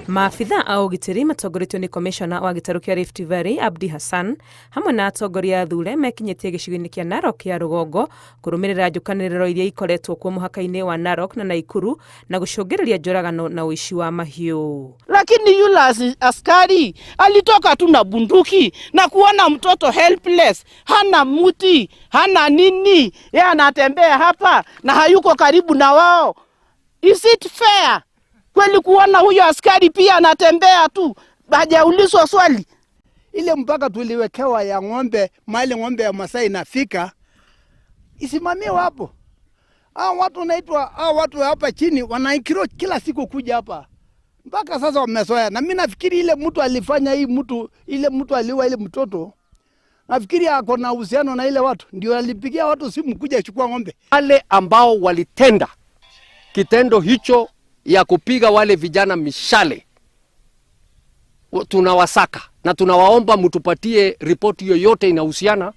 Maabitha a ũgitĩri matongoretio nĩ komishona wa gĩtarũ kĩa Rift Valley Abdi Hassan hamwe na atongoria athure mekinyĩtie gĩcigo-inĩ kĩa Narok ya rũgongo kũrũmĩrĩra njũkanĩrĩro iria ikoretwo kuo mũhaka-inĩ wa Narok na Naikuru na gũcũngĩrĩria njũragano na ũici wa mahiũ. Lakini yule askari alitoka tu na bunduki na kuona mtoto helpless, hana muti, hana nini, yeye anatembea hapa na hayuko karibu na wao. Is it fair kweli kuona huyo askari pia anatembea tu hajaulizwa swali? Ile mpaka tuliwekewa ya ng'ombe, mahali ng'ombe ya Masai inafika isimamiwe hapo. Hao watu wanaitwa hao watu hapa chini wana encroach kila siku kuja hapa mpaka sasa wamezoea, na mimi nafikiri ile mtu alifanya hii mtu ile mtu aliua ile mtoto, nafikiri ako na uhusiano na ile watu, ndio alipigia watu simu kuja chukua ng'ombe. Wale ambao walitenda kitendo hicho ya kupiga wale vijana mishale tunawasaka na tunawaomba mtupatie ripoti yoyote inahusiana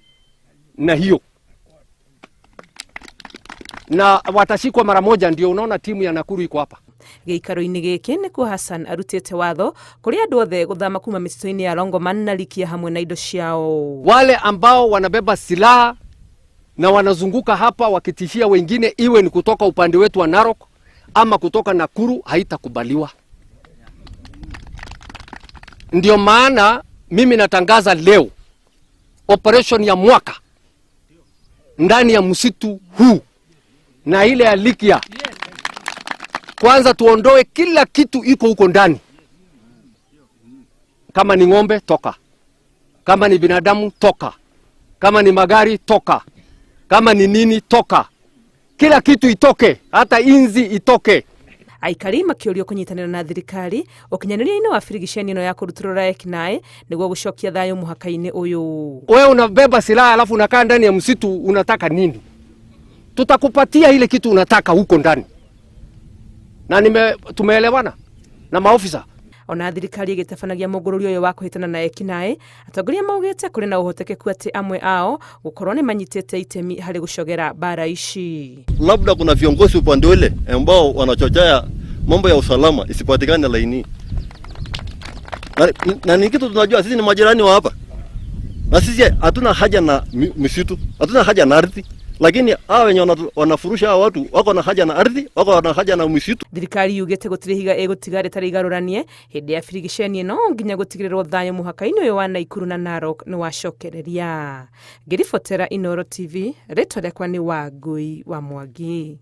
na hiyo, na watashikwa mara moja. Ndio unaona timu ya Nakuru iko hapa. Gĩikaro-inĩ gĩkĩ nĩkuo Hassan arutĩte watho kũrĩ andũ othe gũthama kuma mĩtitũ-inĩ ya Longoman na Likia hamwe na indo ciao. Wale ambao wanabeba silaha na wanazunguka hapa wakitishia wengine, iwe ni kutoka upande wetu wa Narok ama kutoka Nakuru, haitakubaliwa. Ndio maana mimi natangaza leo operation ya mwaka ndani ya msitu huu na ile ya Likia. Kwanza tuondoe kila kitu iko huko ndani. Kama ni ng'ombe toka, kama ni binadamu toka, kama ni magari toka, kama ni nini toka, kila kitu itoke, hata inzi itoke. Aikari makĩũrio kũnyitanĩra na thirikari ũkinyanĩria-inĩ wa birigiceni ĩno ya kũrutũrũra ekinaĩ nĩguo gũcokia thayũ mũhaka-inĩ ũyũ. Wewe unabeba silaha alafu unakaa ndani ya msitu, unataka nini? Tutakupatia ile kitu unataka huko ndani, na tumeelewana na maofisa. Ona thirikari ĩgĩtabanagia mũngũrũrio ũyũ wa kũhĩtana na ekinaĩ, atongoria maugĩte kũrĩ na ũhotekeku atĩ amwe ao gũkorwo nĩ manyitĩte itemi harĩ gũcogera mbara ici. Labda kuna viongozi upande ule ambao wanachochea mambo ya usalama isipatikane laini, na ni kitu tunajua sisi ni majirani wa hapa, na sisi hatuna haja na misitu, hatuna haja na ardhi, lakini hawa wenye wanafurusha hawa watu wako na haja na ardhi, wako na haja na misitu. Thirikari yugĩte gũtirĩ ihiga ĩgũtiga rĩtarĩ igarũranie hĩndĩ ya birigiceni ĩno nginya gũtigĩrĩrwo thayũ mũhaka-inĩ ũyũ wa Naikuru na Narok nĩ wacokereria. Ngĩribotera Inooro TV, rĩtwa rĩakwa nĩ Wangui wa Mwangi.